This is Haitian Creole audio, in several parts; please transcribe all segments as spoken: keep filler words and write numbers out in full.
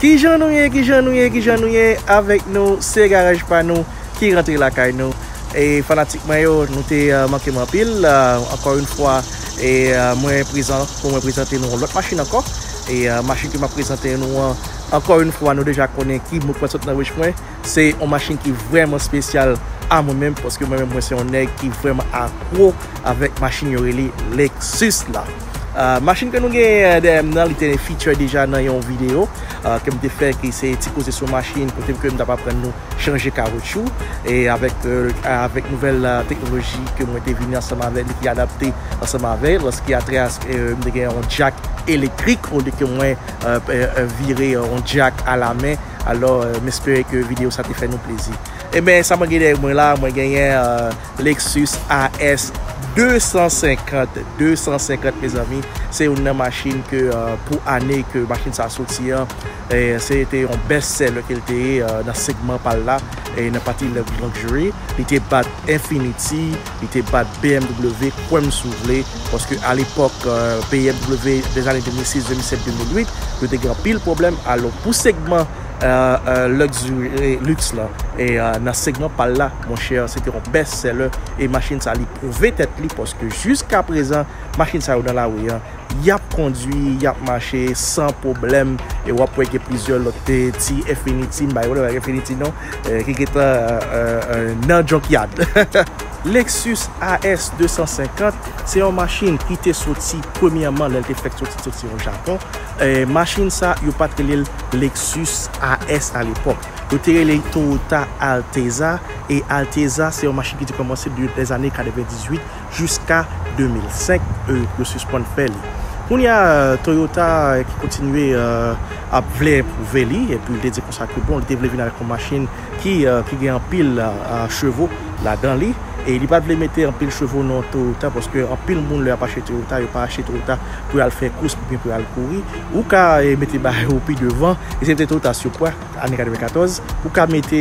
Kijan nou ye, kijan nou ye, kijan nou ye? Avèk nou, se garaj pa nou ki rantre lakay nou. E fanatik mwen yo, nou te uh, manke m anpil. Uh, ankò yon fwa, e uh, mwen prezan pou mwen prezante nou yon lòt machin ankò. E uh, machin ke m ap prezante nou an, ankò yon fwa, nou deja konnen ki mo k pral sot nan bouch mwen. Se yon machin ki vrèman espesyal a mwen menm, paske mwen menm, mwen se yon nèg ki vrèman akwo avèk machin yo rele Lexus la. Uh, machin ke nou gen dèyè m nan, li te feature deja nan yon videyo uh, ke m te fè, ki se ti koze sou machin, kote ke m t ap aprann nou chanje kawotchou. E avèk, uh, avèk nouvèl uh, teknoloji ke mwen te vini ansanm avèk li, ki adapte ansanm avèk, lòske atrè uh, m te gen yon jack elektrik, olye ke mwen uh, uh, vire yon jack alamen. Alò, uh, m espere ke videyo sa te fè nou plezi. Ebyen, sa mwen gen dèyè mwen la, mwen genyen uh, Lexus A S de san senkant, de san senkant, mezanmi. Se youn nan machin ke uh, pou ane ke machin sa soti an, e se te yon best seller ke l te ye uh, nan segman pa l la, e nan pati luxury. Li te bat Infiniti, li te bat B M W, kwè m si w vle, paske alepòk uh, B M W dèzane de mil sis, de mil sèt, de mil uit, yo te gen anpil pwoblèm. Alò, pou segman uh, uh, luxury, luxe la, e uh, nan segman pa l la, monchè, se te yon best seller. E machin sa, li pwouve tèt li, paske jiska prezan, machin sa yo nan lari an, y ap kondwi, y ap mache san pwoblèm. E w ap wè gen plizyè lòt ti Infiniti, m pa konnen Infiniti non, ki gentan nan junkyard. Lexus A S de san senkant, se yon machin ki te soti premyèman lè l te fèk soti, soti o Japon. E machin sa, yo pa t rele l Lexus A S alepòk. Yo te rele l Toyota Altezza, e Altezza se yon machin ki te kòmanse de lèzane katrevendizuit jiska de mil senk, e yo sispann fè li. Kounye a, Toyota ki kontinye ap vle pwouve li, epi li te di konsa ke bon, li te vle vin avèk yon machin ki, ki gen anpil chevo ladan li, e li pa t vle mete anpil chevo nan Toyota, paske anpil moun lè y ap achte Toyota, yo pa achte Toyota pou y al fè kous oubyen pou y al kouri. Ou ka mete bagay yo pi devan, e se te Toyota Supra ane katrevenkatòz, ou ka mete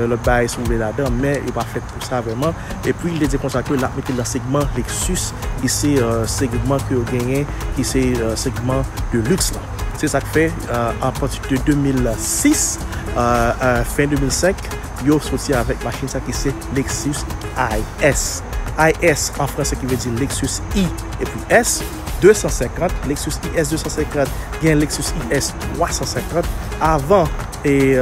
lòt bagay si w vle ladan, men yo pa fèt pou sa vrèman. Epi li te di konsa ke l ap mete l nan segman Lexus, ki se segman ke yo genyen, ki se segman de luxe la. Se sa k fè, apati de de mil sis, fen de mil senk, yo soti avèk machin sa ki se Lexus I S. I S an fransè ki vle di Lexus I epi S, de san senkant, Lexus I S de san senkant, gen Lexus I S twa san senkant. Avan, e,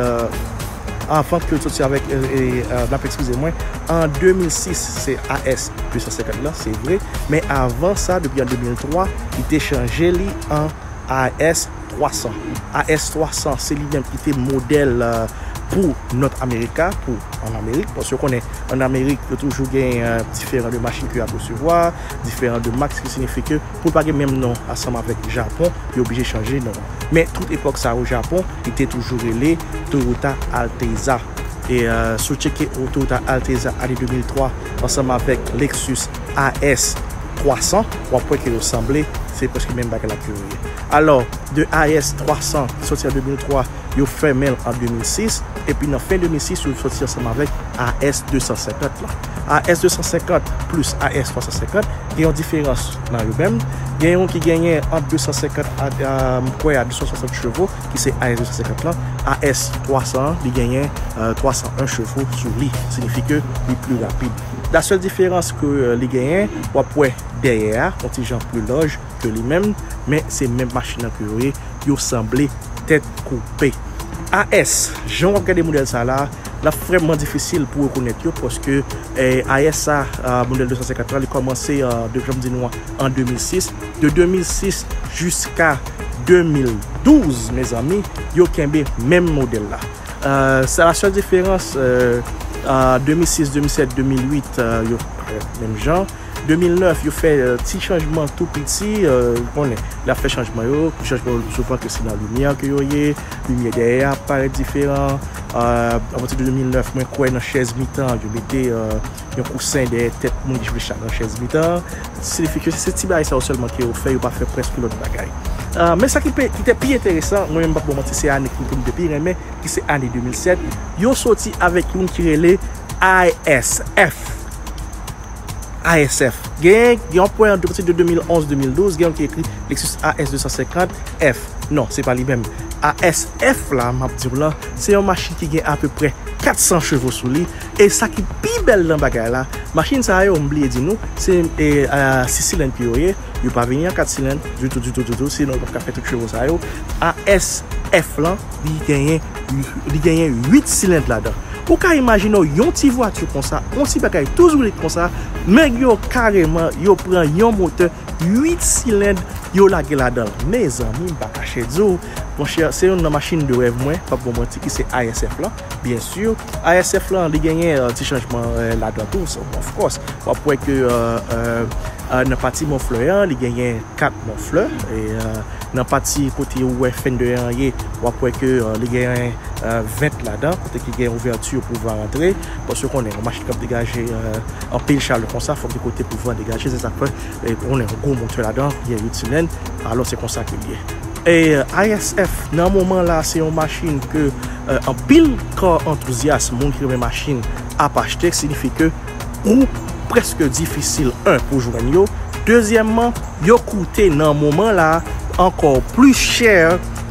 anvan ke l soti avèk, e, e, n ap eskize mwen, an de mil sis, se A S de san senkant lan, se vre. Men avan sa, depi an de mil twa, li te chanje li an A S twa san. A S twa san, se li menm ki te modèl pou North America, pou an Amerik. Paske w konnen, an Amerik, yo toujou gen diferan de machin ke y ap resevwa, diferan de mak, ki siyifi ke pou l pa gen menm non ansanm avèk Japon, yo oblije chanje non an. Men tout epòk sa o Japon, li te toujou rele Toyota Altezza. E si w tcheke Toyota Altezza ane de mil twa ansanm avèk Lexus A S twa san, w ap wè ke yo sanble, se prèske menm bagay la ke yo ye. Alò, de A S twa san ki soti an de mil twa, yo fèmen l an de mil sis, epi nan fen de mil sis, yo soti ansanm avèk A S de san senkant la. A S de san senkant plis A S twa san senkant, gen yon diferans nan yo menm. Gen yon ki genyen ant de san senkant a, a, m kwè a de san swasant chevo, ki se A S de san senkant lan. A S twa san an, li genyen twa san en chevo sou li. Siyifi ke li pli rapid. La sèl diferans ke li genyen, w ap wè dèyè a, yon ti jan pli laj ke li menm, men se menm machin nan ke yo ye, yo sanble tèt koupe. A S, jan w ap gade modèl sa la, l ap vrèman difisil pou rekonèt yo, paske, e, A S sa, a, modèl de san senkant lan, li kòmanse, a, de, jan m di nou an, an de mil sis. De de mil sis jiska de mil douz, mezanmi, yo kenbe menm modèl la. E, se la sèl diferans, e, a, de mil sis, de mil sèt, de mil uit, e, yo parèt menm jan. De mil nèf, yo fè, e, ti chanjman tou piti, e, ou konnen, lè y ap fè chanjman yo, chanjman yo souvan ke se nan limyè ke yo ye, limyè dèyè a parèt diferan. E, apati de de mil nèf, mwen kwè nan chèz mitan, yo mete, e, yon kousen dèyè tèt moun ki jwe chat nan chèz mitan. Siyifi ke se ti bagay sa yo sèlman ke yo fè, yo pa fè prèske lòt bagay. E, men sa ki pe, ki te pi enteresan, mwen menm m p ap ba w manti, se ane ki pou m te pi renmen, ki se ane de mil sèt, yo soti avèk youn ki rele I S F. A S F. Genyen, gen yon pwen an, de, de de mil onz, de mil douz, gen yon ki ekri Lexus A S de san senkant F. Non, se pa li menm. A S F la, m ap di w lan, se yon machin ki gen apeprè kat san chevo sou li. E sa ki pi bèl nan bagay la, machin sa yo, m bliye di nou, se e, a, sis silenn ki yo ye. Yo pa vini an kat silenn ditou, ditou, ditou. Sinon, yo p ap ka fè tout chevo sa yo. A S F lan, li genyen, li genyen uit silenn ladan. Ou ka imajine w yon ti vwati konsa, yon ti bagay tou zoulit konsa, men yo kareman, yo pran yon motè uit silenn, yo lage ladan l. Mezanmi, m pa kache di w, monchè, se youn nan machin de rèv mwen, p ap bon manti, ki se A S F lan, byen si. A S F lan, li genyen, euh, ti chanjman, euh, ladan tou, so, of course. W ap wè ke, euh, euh, euh, nan pati Monflè an, li genyen kat Monflè, e, euh, nan pati kote ou wè Fender an ye, w ap wè ke, euh, li genyen, euh, vent ladan, kote ki gen ouvèti pou va rantre, paske w konnen, yon machin k ap degaje, euh, anpil chalè konsa, fòk gen kote pou van degaje, se sa k fè, e, ou konnen, yon gwo motè ladan, gen uit silenn, alò se konsa ke l ye. E, euh, A S F, nan moman la, se yon machin ke, euh, anpil kò antouzyas, moun ki renmen machin, ap achte, siyifi ke ou prèske difisil, en, pou jwenn yo. Dezyèmman, yo koute nan moman la ankò pli chè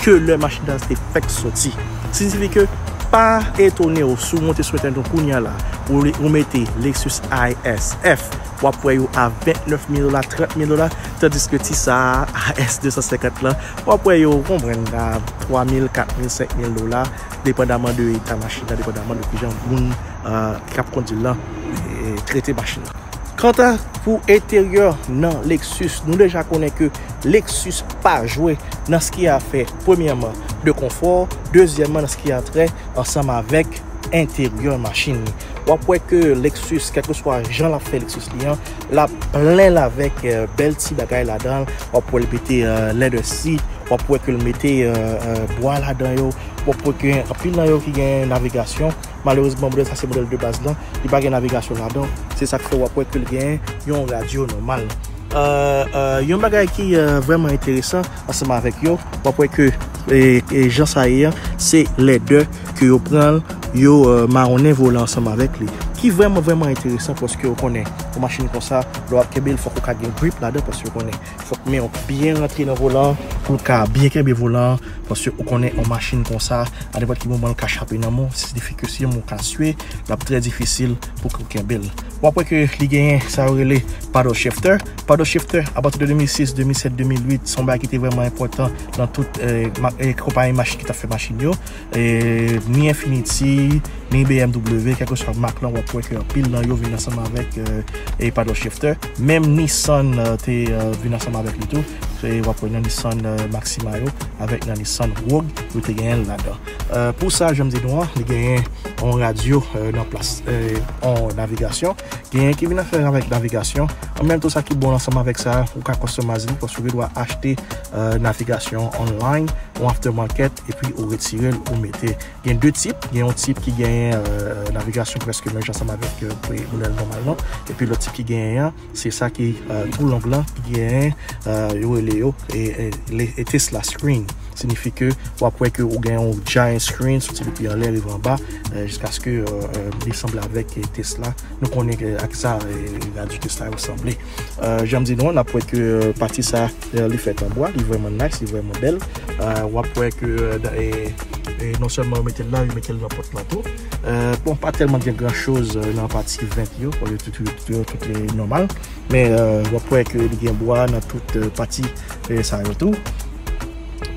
ke lè machin nan te fèk soti. Siyifi ke pa etone w si w monte sou entènèt ou kounye a la, ou, ou mete Lexus I S F, w ap wè yo a vennèf mil dola, trant mil dola, tandiske ti sa a, A S de san senkant lan, w ap wè yo, w konprann, a twa mil, kat mil, senk mil dola, depandaman de eta machin nan, depandaman de kijan moun, euh, k ap kondui l lan, e, trete machin nan. Kanta pou enteryè nan Lexus, nou deja konnen ke Lexus pa jwe nan sa ki afè, premyèman, de konfò, dezyèmman, nan sa ki a trè ansanm avèk enteryè machin li. W ap wè ke Lexus, kèlkeswa jan l ap fè Lexus li an, l ap plen l avèk, euh, bèl ti bagay ladan l. W ap wè l mete, euh, leather seat, w ap wè ke l mete, euh, euh, bwa ladan yo, w ap wè ke anpil nan yo ki gen navigasyon. Malerezman, modèl sa se modèl de baz lan, li pa gen navigasyon ladan. Se sa k fè w ap wè ke l gen yon radyo nòmal. Euh, euh, yon bagay ki, euh, vrèman enteresan ansanm avèk yo, w ap wè ke, e, e, jan sa ye an, se leather ke yo pran l, yo, euh, mawonnen volan ansanm avèk li. Ki vrèman, vrèman enteresan paske w konnen, yon machin konsa, lè w ap kenbe l, fòk ou ka gen grip ladan paske w konnen, fòk men w byen rantre nan volan an pou l ka byen kenbe volan an, paske ou konnen yon machin konsa, a nenpòt ki moman l ka chape nan men w, siyifi ke si yon moun ka swe, l ap trè difisil pou ke w kenbe l. W ap wè ke li genyen sa yo rele paddle shifter. Paddle shifter, apati de de mil sis, de mil sèt, de mil uit, se yon bagay ki te vrèman enpòtan nan tout, eh, ma-, eh, konpayi machin ki t ap fè machin yo. Eh, ni Infiniti, ni B M W, kèlkeswa mak lan, w ap wè ke anpil nan yo vin ansanm avèk, eh, eh, paddle shifter. Menm Nissan, eh, te, eh, vin ansanm avèk li tou. Se, w ap wè nan Nissan, eh, Maxima yo, avèk nan Nissan Rogue, yo te genyen l ladan. Eh, pou sa, jan m di nou an, li genyen yon radyo, eh, nan plas, eh, yon navigasyon. Genyen ki vin ansanm avèk navigasyon. An menm tan sa ki bon ansanm avèk sa, ou ka customize li, paske ou gen dwa achte, eh, navigasyon online, yon aftermarket, epi ou retire l, ou mete. Gen de tip, gen yon tip ki genyen, eh, navigasyon prèske menm jan ansanm avèk, eh, modèl nòmal lan, epi lòt tip ki genyen an, se sa ki, eh, tou long lan, ki genyen, eh, yo rele yo, e, e, le, e Tesla screen. Siyifi ke w ap wè ke ou gen yon giant screen, soti depi anlè rive anba, eh, jiskaske, eh, eh, li sanble avèk, eh, Tesla. Nou konnen ke ak sa, eh, radyo Tesla yo sanble. Eh, jan m di nou an, n ap wè ke, eh, pati sa, eh, li fèt an bwa, li vrèman nice, li vrèman bèl. Eh, w ap wè ke, eh, da-, eh, eh, non sèlman yo mete l la, yo mete l nan pòt lan tou. Eh, bon, pa tèlman gen gran choz, eh, nan pati vent yo, paske tout, tout, tout, tout li nòmal. Men, eh, w ap wè ke li gen bwa nan tout, eh, pati, eh, sa yo tou.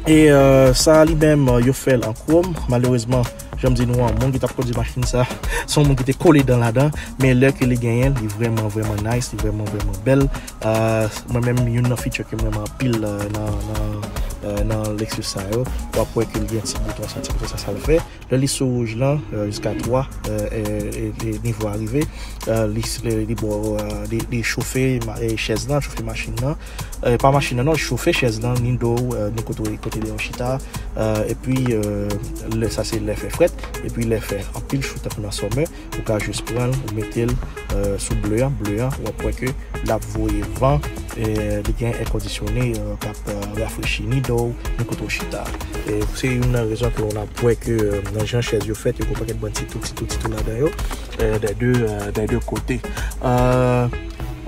E, eh, sa li menm, eh, yo fè l an kwòm. Malerezman, jan m di nou an, moun ki t ap kondui machin sa, se yon moun ki te kole dan ladan. Men lè ke li genyen l, li vrèman, vrèman nice, li vrèman, vrèman bèl. Eh, mwen menm, youn nan feature ke m renmen anpil, eh, nan, nan, eh, nan Lexus sa yo, w ap wè ke li gen ti bouton sa, ti bouton sa, sa l fè. Lè li sou wouj lan, eh, jiska twa, eh, eh, eh, eh, nivo a rive, eh, li, li, li, bon, eh, li, li chofe ma-, eh, chèz lan, chofe machin nan. Eh, pa machin nan, non, li chofe chèz lan, ni do w, eh, ni kote, kote deyò chita. Eh, epi, eh, lè, sa se lè fè frèt, epi lè fè anpil cho tankou nan summer, ou ka jis pran l, ou mete l, eh, sou ble an, ble an, w ap wè ke l ap voye van, eh, li gen air conditionné, eh, k ap, eh, rafrechi ni do w, ni kote w chita. E se youn nan rezon ke w ap wè ke, eh, nan jan chèz yo fèt, yo gen yon pakèt bann ti tou, ti tou, ti tou ladan yo, eh, dè de, eh, dè de kote. Eh,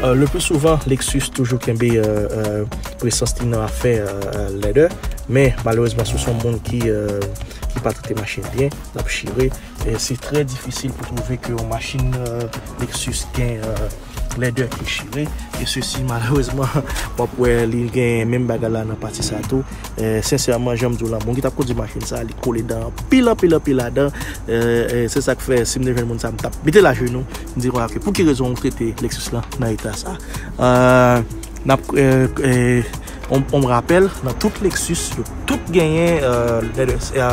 Euh, le plus souvent, Lexus toujou kenbe euh, euh, presans li nan afè euh, euh, lèdè, men malerezman, si w se yon moun ki, euh, ki pa trete machin byen, l ap chire. E se trè difisil pou twouve ke yon machin euh, Lexus gen euh, lèdè ki chire. E sesi, malerezman, w ap wè li gen menm bagay la nan pati sa tou. E, sensèman, jan m di w la, moun ki t ap kondui machin sa, li kole dan anpil, anpil, anpil ladan. E, e, se sa k fè, si m te jwenn moun sa, m t ap mete l ajenou, m di, "Wa, ok, pou ki rezon ou trete Lexus lan nan eta sa?" E, n ap, e, e, on, on rapèl, nan tout Lexus, yo tout genyen e, lè de, e,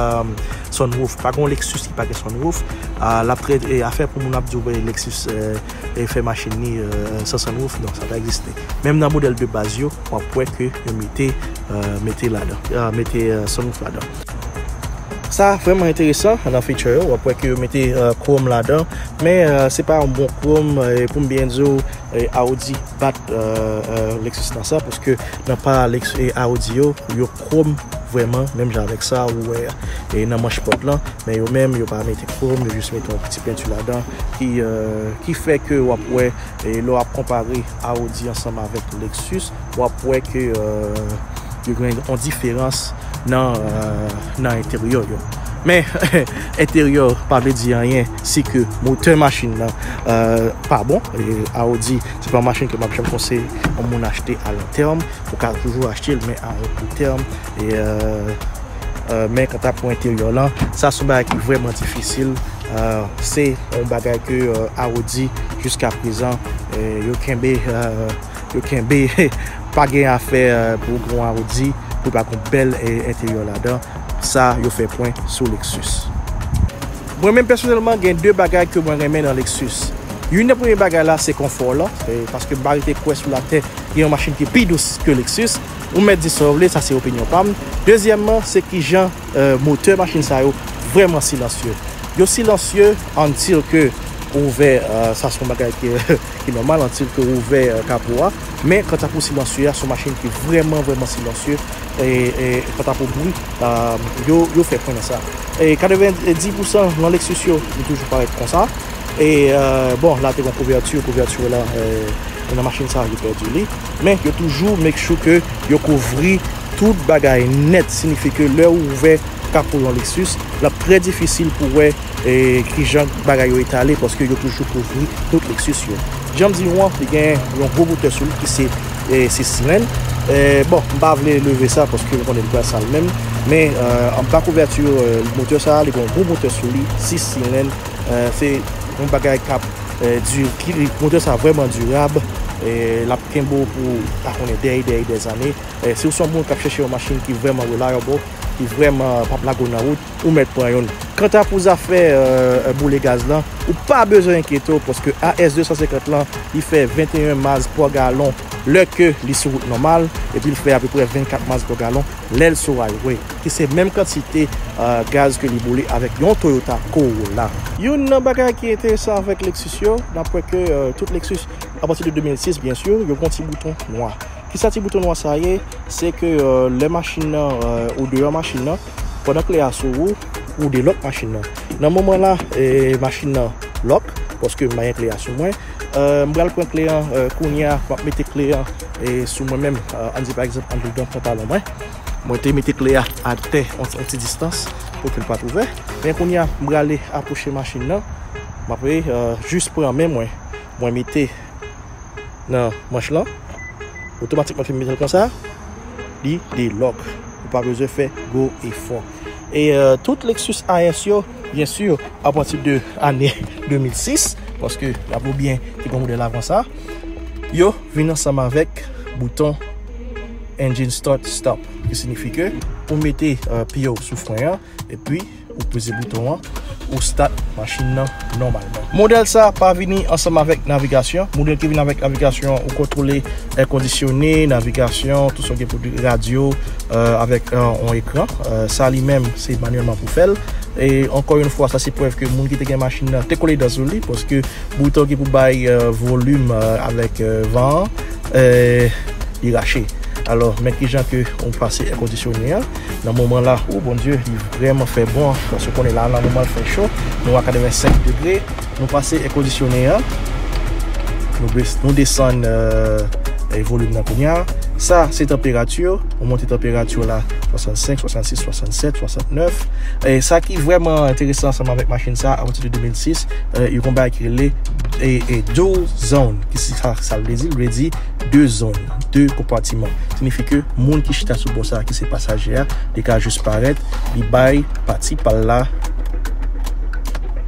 sunroof. Pa gen yon Lexus ki pa gen sunroof. A, l ap trè, e, afè pou moun ap di w, "Ben, Lexus e, e, fè machin li e, san sunroof." Non, sa pa egziste. Menm nan modèl de baz yo, w ap wè ke yo mete, e, mete ladan, e, mete e, sunroof ladan. Sa vrèman enteresan nan feature yo, w ap wè ke yo mete e, chrome ladan, men e, se pa yon bon chrome, e, pou m byen di w, e, Audi bat e, e, Lexus nan sa, paske nan pa Lex, e, Audi yo, yo chrome vrèman, menm jan avèk sa ou wè e, nan manch pòt lan, men yo menm, yo pa mete chrome, yo jis mete yon ti penti ladan ki, e, ki fè ke w ap wè, e, lè w ap konpare Audi ansanm avèk Lexus, w ap wè ke e, yo gen yon diferans nan, e, nan enteryè yo. Men, enteryè pa vle di anyen si ke motè machin nan e, pa bon. E, Audi, se pa yon machin ke m ap janm konseye yon moun achte a long term. Ou ka toujou achte l, men a yon kout tèm. E, e, e, men kanta pou enteryè lan, sa se yon bagay ki vrèman difisil. E, se yon bagay ke e, Audi, jiska prezan, e, yo kenbe, e, yo kenbe, pa gen afè e, pou gen yon Audi, pou pa gen yon bèl e, enteryè ladan. Sa, yo fè pwen sou Lexus. Mwen menm pèsonèlman, gen de bagay ke mwen renmen nan Lexus. Youn nan premye bagay la, se konfò lan, e, paske m pa rete kwè sou latè, gen yon machin ki pi dous ke Lexus. Ou mèt di sa w vle, sa se opinyon pa m. Dezyèmman, se kijan e, motè machin sa yo vrèman silansye. Yo silansye until ke ou ouvè, e, sa se yon bagay ki, ki nòmal, until ke ou ouvè e, kapo a. Men kanta pou silansye a, se yon machin ki vrèman, vrèman silansye. E, e kanta pou bri, e, yo, yo fè pwen nan sa. E katrevenndis pousan nan Lexus yo, li toujou parèt konsa. E, e, bon, la te gen kouvèti, kouvèti la, e, nan machin sa, yo pèdi li. Men yo toujou make sure ke yo kouvri tout bagay nèt. Siyifi ke lè ou ouvè kapo yon Lexus, l ap trè difisil pou wè e, kijan bagay yo etale, paske yo toujou kouvri tout Lexus yo. Jan m di w an, li gen yon gwo motè sou li ki se e, sis silenn. E, bon, m pa vle leve sa paske m konnen li pral sal menm. Men e, anba kouvèti e, motè sa, li gen yon gwo motè sou li, sis silenn. E, se yon bagay k ap e, di, ki, motè sa vrèman dirab. E, l ap kenbe w pou, pa konnen, dè, dè, dè zane. E, si w se yon moun k ap chèche yon machin ki vrèman reliable, ki vrèman p ap lage w nan wout, ou mèt pran youn. Kanta pou zafè e, e, boule gaz lan, ou pa bezwen enkyete w, paske A S de san senkant lan, li fè venteyen miles pa galon lè ke li sou wout nòmal, epi l fè apeprè vennkat miles pa galon lè l sou highway, ki se menm kantite e, gaz ke li boule avèk yon Toyota Corolla. Youn nan bagay ki enteresan avèk Lexus yo, n ap wè ke e, tout Lexus, apati de de mil sis, byen si, yo gen yon ti bouton nwa. Kisa ti bouton nwa sa ye? Se ke e, lè machin nan, e, ou deyò machin nan, pandan klè a sou ou, ou delòk machin nan. Nan moman la, e, machin nan lòk, paske m pa gen klè a sou mwen. E, m pral pran klè an, e, kounye a, m ap mete klè an e, sou mwen menm. E, ann di pa egzanp, anndan pantalon mwen. Mwen te mete klè a atè yon, yon ti distans pou ke l pa t ouvè. Men kounye a, m prale apwoche machin nan. M ap, e, jis pran men mwen, mwen mete nan manch lan. Otomatikman, lè m mete l konsa, li delòk. Ou pa bezwen fè gwo efò. E, e, tout Lexus A S yo, byen si, apati de ane de mil sis, paske, raple w byen, te gen modèl avan sa, yo vin ansanm avèk bouton engine start stop, ki siyifi ke ou mete e, pye w sou fren an, epi ou peze bouton an, ou start machin nan nòmalman. Modèl sa pa vini ansanm avèk navigasyon. Modèl ki vin avèk navigasyon, ou kontwole èkondisyone, navigasyon, tout sa w gen pou di, radyo, e, avèk e, yon ekran. E, sa li menm, se manyèlman pou fè l. E ankò yon fwa, sa se prèv ke moun ki te gen machin nan te kole dan sou li, paske bouton ki pou bay e, volim e, avèk e, van an, e, li rache. Alò, men kijan ke ou pase èkondisyone an. Nan moman la, o Bondye, li vrèman fè bon, paske w konnen la, nan moman l fè cho, nou a katrevensenk degre, nou pase èkondisyone an. Nou bes-, nou desann, euh, e volim nan kounye a. Sa, se tanperati. Ou monte tanperati la swasannsenk, swasannsis, swasannsèt, swasantnèf. E sa ki vrèman enteresan ansanm avèk machin sa, apati de de mil sis, euh, yo gen yon bagay ki rele e, e dual zone, ki si sa, sa vle di, vle di de zòn, de konpatiman. Siyifi ke moun ki chita sou bò sa a, ki se pasaje a, li ka jis parèt, li bay pati pa l la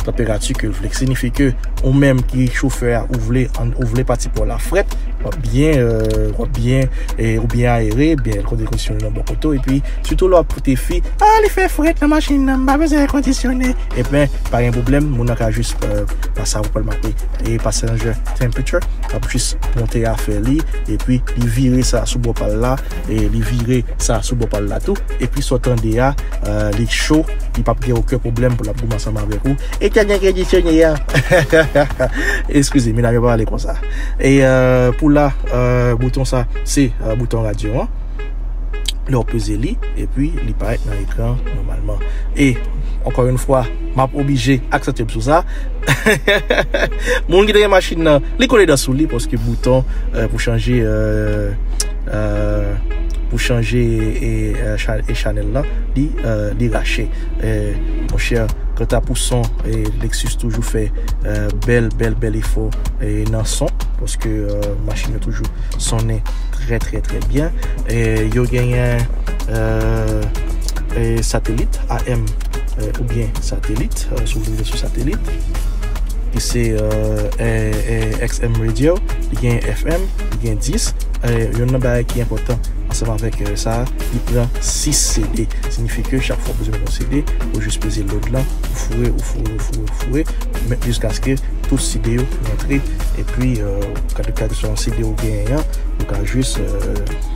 tanperati ke l vle. Siyifi ke ou menm ki chofè a, ou vle, ou vle pati pa w la frèt, w ap byen, euh, w ap byen, e, ou byen ayere, byen kondisyone nan bò kote w, epi sitou lè w ap pote fi, ah, li fè frèt nan machin nan, m pa bezwen kondisyone. Ebyen, pa gen pwoblèm, moun nan ka jis, euh, pa sa ou pral make, e passenger temperature, ap jis monte afè li, epi li vire sa sou bò pa l la, e li vire sa sou bò pa l la tou, epi sa w tande a, euh, li cho, li p ap gen okenn pwoblèm pou l ap goumen ansanm avèk ou. E ke gen kondisyone a. Eskize, medam yo pa pale konsa. E, euh, pou la, euh, bouton sa, se, euh, bouton radyo an. Lè w peze li, epi li parèt nan ekran nòmalman. E, ankò yon fwa, m ap oblije aksante m sou sa. Moun ki te gen machin nan, li kole dan sou li, paske bouton, euh, pou chanje, euh, euh, pou chanje e, e, cha-, e chanèl la, li, euh, li rache. E, monchè, kanta pou son, e Lexus toujou fè, euh, bèl, bèl, bèl efò, e nan son, paske, euh, machin yo toujou sonnen trè, trè, trè byen. E yo genyen, euh, e satelit, A M, euh, oubyen satelit, euh, si w vle sou satelit, ki se, euh, e, e X M radio, li gen F M, li gen disk. E youn nan bagay ki enpòtan ansanm avèk, euh, sa, li pran sis C D. Siyifi ke chak fwa w bezwen yon C D, ou jis peze load lan, ou foure, ou foure, ou foure, ou foure, men jiskaske tout C D yo rantre. Epi, euh, kèlkeswa yon C D ou genyen an, ou ka jis, euh,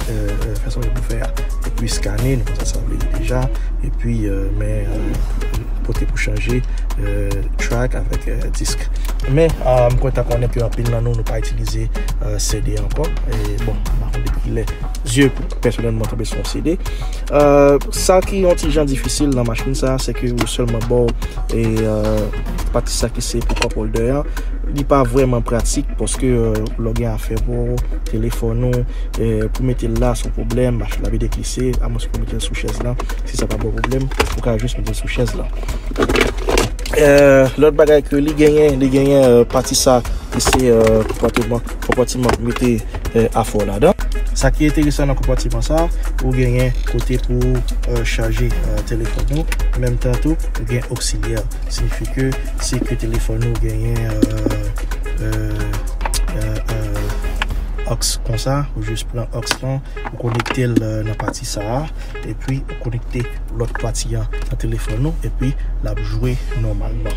euh, euh, fè sa w pou fè a. Epi skane, nou konn sa sa vle di deja. Epi, euh, men, euh, pote pou chanje, euh, track avèk, euh, disk. Men, euh, m kontan konnen ke anpil nan nou, nou pa itilize, euh, C D ankò. E bon, m pa konn depi kilè zye pèsonèlman tonbe sou yon C D. Euh, sa ki yon ti jan difisil nan machin sa, se ke yo sèlman ba w e, euh, pati sa ki se pou cup holder an. Li pa vrèman pratik paske, euh, lè w gen afè pou telefòn ou, euh, pou mete l la, se yon pwoblèm, machin la vide glise, amwens ke w mete l sou chèz lan. Si sa pa ba w pwoblèm, ou ka jis mete l sou chèz lan. Euh, lòt bagay ke li genyen, li genyen, euh, pati sa ki se, euh, konpòtiman, konpòtiman mete, euh, afè w ladan. Sa ki enteresan nan konpòtiman sa, ou genyen kote pou, euh, chaje, euh, telefòn ou. Menm tan tou, ou gen oksilyè. Siyifi ke si ke telefòn ou genyen, euh, euh, euh, euh, aux konsa, ou jis pran aux lan, ou konekte l, euh, nan pati sa a, epi ou konekte lòt pati an nan telefòn ou, epi l ap jwe nòmalman.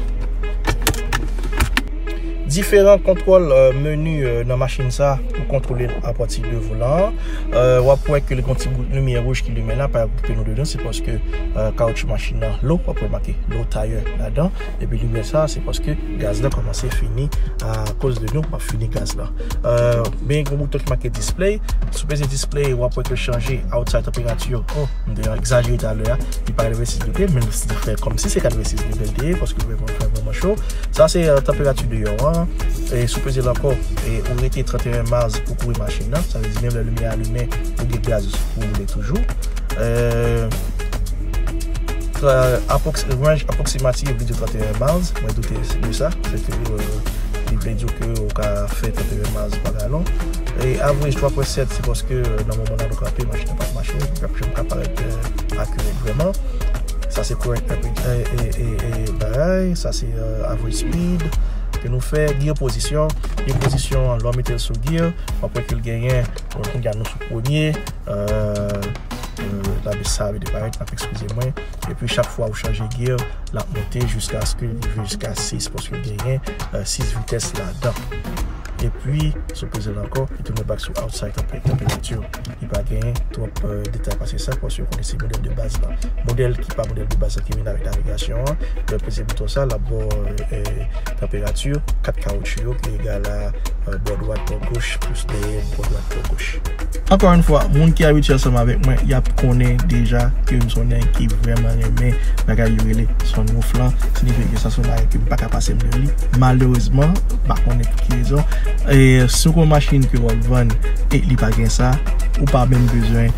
Diferan kontwòl, euh, meni, euh, nan machin sa pou kontwole l apati de volan an. Euh, w ap wè ke l gen yon ti bout limyè wouj ki limen la, pa egzanp, nou dedan, se paske, euh, kawoutchou machin nan lo, w ap wè make low tire ladan. Epi limyè sa, se paske gaz la kòmanse fini, akoz de nou, w ap fini gaz la. Euh, men gen yon bouton ki make display. Si w peze display, w ap wè ke l chanje outside tanperati. Oh, m te egzajere talè a. Li pa katrevensis degre, men li fè kòmsi se katrevensis degre l te ye, paske vrèman, fè vrèman cho. Sa se, euh, tanperati deyò an. E si w peze l ankò, e ou rete trannteyen miles pou kouri machin nan. Sa vle di menm lè limyè a limen, ou gen gaz pou woule toujou. Euh, euh, apwoks-, range apwoksimatif li di trannteyen miles. Mwen doute de sa. Se ke, euh, li vle di ke ou ka fè trannteyen miles pa galon. E average twa pwen sèt, se paske, euh, nan moman nan nou kanpe, machin nan pa mache, li p ap janm ka parèt, euh, akirèt vrèman. Sa se current e, e, e, e bagay, sa se, euh, average speed ke nou fè, gear position, gear position an, lè w mete l sou gear, w ap wè ke l genyen, bon, kounye a nou sou premye, euh, euh, la bes sa vin parèt, n ap eskize mwen, epi chak fwa ou chanje gear, l ap monte jiskaske li rive jiska sis, paske l genyen, euh, sis vitès ladan. Epi, si w peze l ankò, li tounen back sou outside tanpe-, tanperati. Li pa gen twòp, euh, detay pase sa, paske w konnen se modèl de baz la. Modèl ki pa modèl de baz la ki vin avèk navigasyon an, lè w peze bouton sa, l ap ba w, euh, tanperati, kat kawoutchou yo, ki egal a, euh, bò dwat, bò goch, plis dèyè, bò dwat, bò goch. Ankò yon fwa, moun ki abitye ansanm avèk mwen, y ap konnen deja ke m se yon nèg ki vrèman renmen bagay yo rele sunroof lan. Siyifi ke sa se yon bagay ke m pa ka pase m de li. Malerezman, m pa konnen pou ki rezon, E si w gen yon machin ke w ap vann e li pa gen sa, ou pa menm bezwen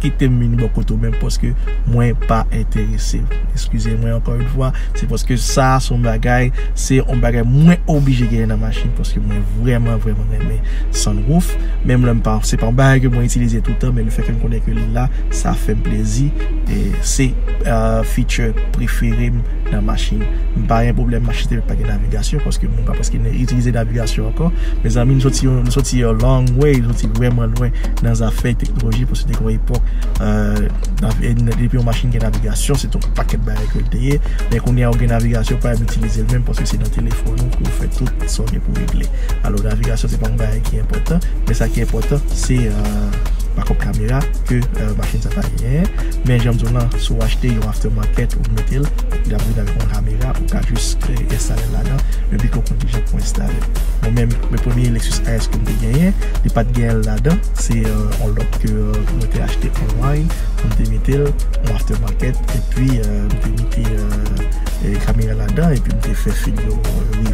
kite m vin bò kote w menm, paske mwen pa enterese. Eskize mwen ankò yon fwa, se paske sa se yon bagay, se yon bagay mwen oblije genyen nan machin, paske mwen vrèman, vrèman renmen sunroof. Menm lè m pa, se pa yon bagay ke mwen itilize toutan, men le fè ke m konnen ke li la, sa fè m plezi. E se, euh, feature prefere m nan machin. M pa gen pwoblèm machin te pa gen navigasyon, paske mwen pa prèske itilize navigasyon ankò. Mezanmi, nou soti, nou soti a long way, nou soti vrèman lwen nan zafè teknoloji, paske te gen yon epòk, euh, nav-, e, depi yon machin gen navigasyon, se te yon pakèt bagay ke l te ye. Men kounye a, ou gen navigasyon, ou pa menm itilize l menm, paske se nan telefòn ou ke w fè tout sa w gen pou regle. Alò, navigasyon, se pa yon bagay ki enpòtan, men sa ki enpòtan, se, euh, backup kamera ke, euh, machin sa ta genyen. Men jan m di w lan, si w achte yon aftermarket, ou mete l, li ap vin avèk yon kamera, ou ka jis, euh, enstale l ladan, epi ke w konn kijan pou enstale l. Mwen menm, men premye Lexus I S ke m te genyen, li pa t genyen l ladan, se, euh, yon lòt ke, euh, mwen te achte online, pou m te mete l, yon aftermarket, epi, euh, m te mete, euh, e, kamera ladan, epi m te fè fil yo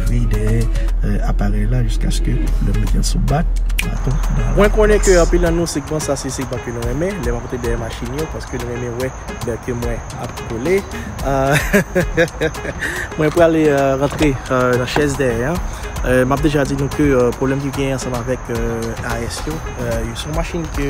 rive dèyè, euh, aparèy la, jiskaske lè m mete l sou bat, baton nan. Mwen konnen ke anpil nan nou, segman sa, se segman ke nou renmen, lè m ap monte dèyè machin yo, paske nou renmen wè lè ke mwen ap kole. Euh, mwen prale, euh, rantre, euh, nan chèz dèyè an. Euh, m ap deja di nou ke, euh, pwoblèm ki genyen ansanm avèk, euh, I S yo, euh, yo se yon machin ke,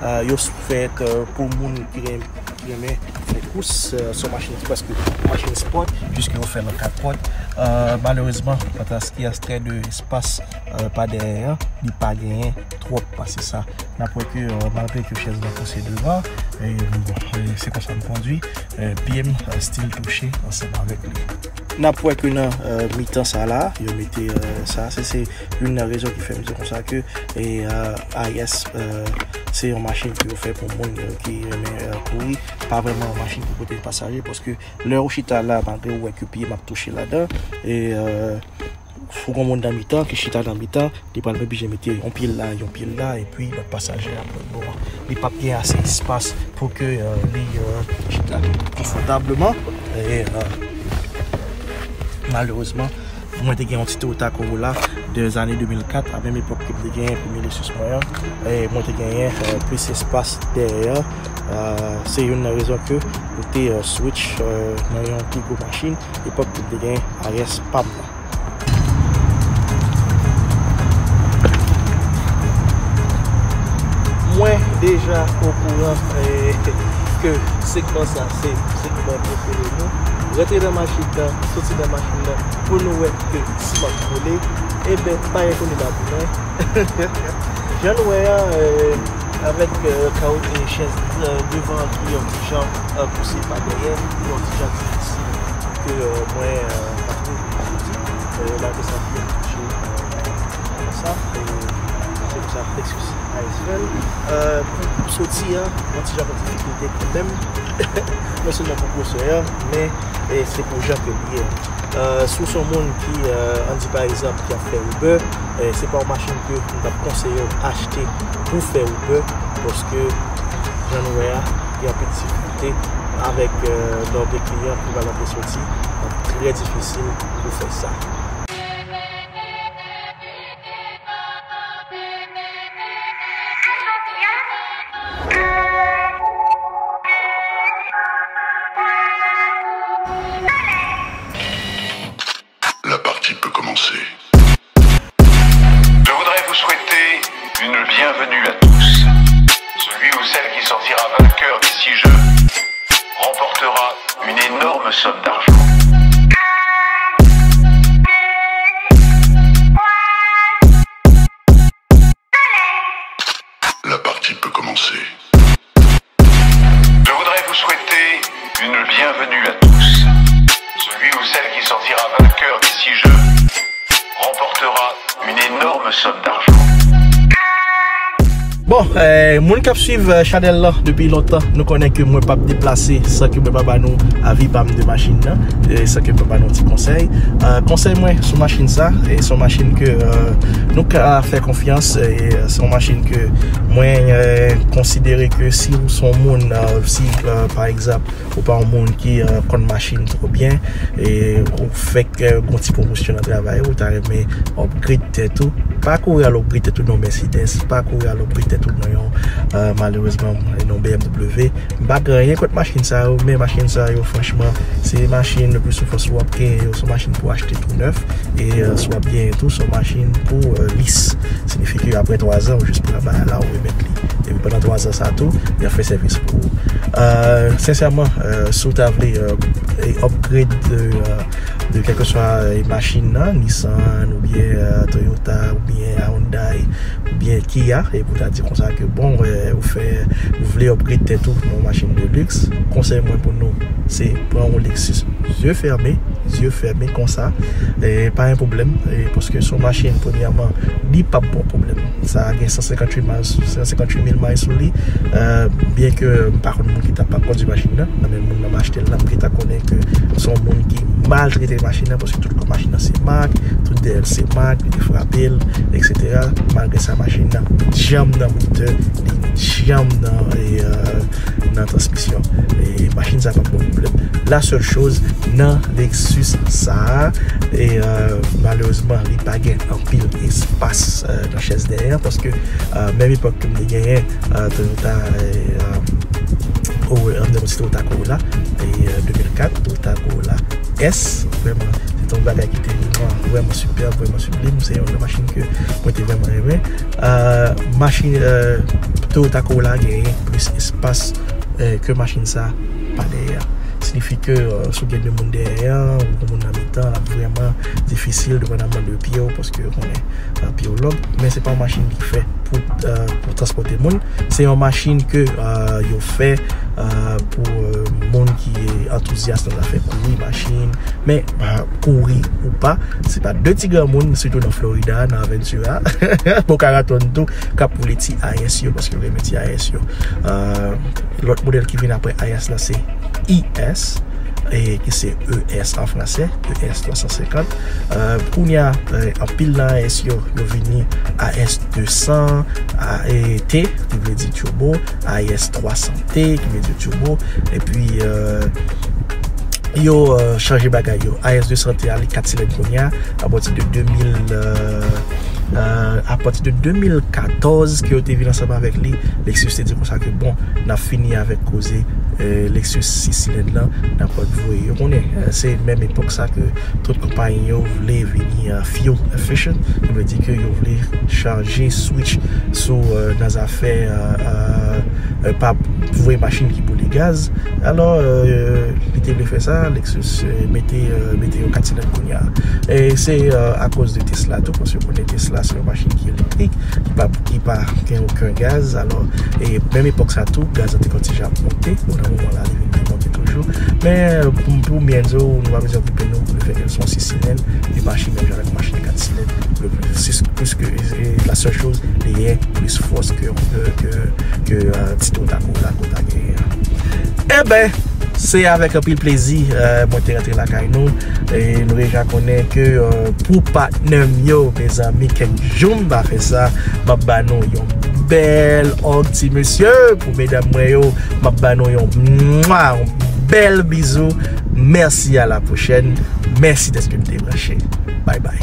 euh, yo fèt, euh, pou moun ki renmen, ki renmen fè kous, euh, se yon machin ki prèske machin sport, piske yo fè l an kat pòt. Euh, malerezman, paske astè de espas, euh, pa dèyè an, li pa genyen twòp pase sa. N ap wè ke, euh, malgre ke chèz lan pouse devan, e, bon, e, se konsa m kondui, euh, pye m, euh, still touche ansanm avèk li. N ap wè ke nan, euh, mitan sa la, yo mete, euh, sa, se, se youn nan rezon ki fè m di konsa ke, e, euh, I S, euh, se yon machin ke yo fè pou moun, euh, ki renmen, euh, kouri, pa vrèman yon machin pou pote pasaje, paske lè ou chita la, malgre ou wè ke pye m ap touche ladan, e, euh, fou gon moun nan mitan, ki chita nan mitan, li pral oblije mete yon pye la, yon pye la, epi lòt pasaje a pran bò an. Li p ap gen ase espas pou ke, euh, li, euh, chita konfòtableman. E, euh, malerezman, mwen te gen yon ti Toyota Corolla de zane de mil kat, a menm epòk ke m te genyen premye Lexus mwen an. E mwen te genyen, euh, plis espas dèyè. Euh, se youn nan rezon ke m te, euh, switch, euh, nan yon pi gwo machin, epòk ke m te genyen I S pa m nan. Mwen deja okouran, eh, ke segman sa se segman prefere nou. Rantre nan machin nan, soti nan machin nan, pou nou wè ke si m ap kole, enben, pa gen kounye la pou mwen. Jan nou wè a, eh, avèk, eh, kawote chèz, eh, devan an ki yon ti jan, eh, pouse pa dèyè, yon ti jan difisil ke, eh, mwen, eh, pa twouve jodi, eh, malgre sa ki ap touche, eh, konsa, eh, se pou sa Lexus I S fè l. Eh, pou, pou soti a, yon ti jan difikilte kanmenm. Non sèlman pou gwosè a, men, eh, se pou jan ke l ye. Eh, si w se yon moun ki, eh, ann di pa egzanp, ki ap fè Uber, eh, se pa yon machin ke m t ap konseye w achte pou fè Uber, paske jan nou wè a, gen anpil difikilte avèk, eh, lòt de kliyan ki va rantre soti, ap trè difisil pou fè sa. La partie peut commencer. Je voudrais vous souhaiter une bienvenue à tous. Celui ou celle qui sortira vainqueur des six jeux remportera une énorme somme d'argent. La partie peut commencer. Je voudrais vous souhaiter une bienvenue à tous. Celui ou celle qui sortira vainqueur des six jeux remportera une énorme somme d'argent. Bon, eh, moun k ap swiv, eh, chanèl la depi lontan, nou konnen ke mwen p ap deplase san ke mwen pa ba nou avi pa m de machin nan, eh, san ke mwen pa ba nou ti konsèy. Eh, konsèy mwen sou machin sa, eh, se yon machin ke, eh, nou ka fè konfyans, eh, se yon machin ke mwen, eh, konsidere ke si ou se yon moun, eh, si, eh, pa egzanp, ou pa yon moun ki, eh, konn machin twò byen, e ou fèk, eh, gon ti pwomosyon nan travay ou, ou ta renmen upgrade tèt ou, Pa kouri al upgrade tèt ou nan Mercedes, pa kouri al upgrade tèt ou nan yon, euh, malerezman, nan B M W. M pa gen anyen kont machin sa yo, men machin sa yo, franchman, se machin, le pli souvan, si w ap genyen yo, se yon machin pou achte tou nèf, e, euh, si w ap genyen tou, se yon machin pou, euh, lis. Siyifi ke apre twa zan, ou jis pran bagay la, ou remèt li. Epi pandan twa zan sa tou, y ap fè sèvis pou ou. Euh, sensèman, euh, si w ta vle, euh, e upgrade de, euh, de kèlkeswa, euh, machin nan, Nissan oubyen, euh, Toyota oubyen Hyundai oubyen Kia, epi w ta di konsa ke bon, euh, ou fè, ou vle upgrade tèt ou nan yon machin de luxe, konsèy mwen pou nou, se pran yon Lexus zye fèmen, zye fèmen konsa, e pa gen pwoblèm, e paske se yon machin, premyèman, li p ap ba w pwoblèm. Sa gen san senkanntuit miles, san senkanntuit mil miles sou li. Euh, byen ke m pa konn moun ki ta p ap kondui machin nan, nan men moun nan m achte l la, m gentan konnen ke se yon moun ki maltrete machin nan, paske tout kò machin nan se mak, tout dèyè l se mak, li te frape l, etsetera. Malgre sa, machin nan djanm nan motè, li djanm nan, e, euh, nan transmisyon. E machin sa p ap ba w pwoblèm. La sèl choz, nan Lexus sa a, e, euh, malerezman, li pa gen anpil espas, euh, nan chèz dèyè, paske, euh, menm epòk ke m te genyen, euh, Toyota, euh, o, ann di Toyota Corolla, e, euh, de mil kat, Toyota Corolla S, vrèman, se te yon bagay ki te vrèman, vrèman sipèb, vrèman siblim. Se yon nan machin ke mwen te vrèman renmen. Euh, machin, euh, Toyota Corolla genyen plis espas, euh, ke machin sa pa dèyè. Siyifi ke, euh, si w gen de moun dèyè an, ou gen moun nan mitan, l ap vrèman difisil, depandamman de pye w, paske ou konnen, euh, pye w long, men se pa yon machin ki fè pou, euh, pou transpòte moun. Se yon machin ke, euh, yo fè, euh, pou, euh, moun ki antouzyas nan zafè kouri machin, men, euh, kouri ou pa, se pa de ti granmoun, sitou nan Florida, nan Aventura, Boca Raton tou, k ap woule ti I S yo, paske yo renmen ti I S yo. Euh, lòt modèl ki vin apre I S la, se E S, e ki se E S an fransè, E S twa san senkant. Euh, kounye a, euh, anpil nan I S yo, yo vini I S de san, a, e, T, ki vle di turbo, I S twa san T, ki vle di turbo, epi, euh, yo, euh, chanje bagay yo. I S de san T a, li kat silèn kounye a, apati de de mil, euh, euh, apati de de mil katòz ke yo te vin ansanm avèk li, Lexus te di konsa ke bon, n ap fini avèk koze, euh, Lexus sis silèn lan, n ap voye. Yo konnen, euh, se menm epòk sa ke tout konpayi yo vle vini, euh, fuel efficient, ki vle di ke yo vle chanje switch sou, euh, nan zafè, euh, euh, euh, pa voye machin ki boule gaz. Alò, euh, li te vle fè sa, Lexus, euh, mete, euh, mete yon kat silèn kounye a. E se, euh, akoz de Tesla tou, paske konnen Tesla se yon machin ki elektrik, ki pa, ki pa gen okenn gaz. Alò, e menm epòk sa tou, gaz la te konn ti jan ap monte, bon, nan moman la, li vin pi monte toujou. Men, euh, pou, pou m byen di w, nou pa bezwen okipe nou, lefètke l se yon sis silèn, li mache menm jan avèk yon machin kat silèn. Le plis, plis ke, e, la sèl choz, li gen plis fòs ke, ke, ke, ke, euh, ti Toyota Corolla ke w ta genyen an. Eben, se avèk anpil plezi, euh, mwen te rantre lakay nou. E nou deja konnen ke, euh, pou patnè m yo, mezanmi, kèk jou m pa fè sa, m ap ba nou yon bèl òg ti mesye. Pou medam mwen yo, m ap ba nou yon mwa, yon bèl bizou. Mèsi, à la prochaine. Mèsi dèske nou te branche. Bye bye.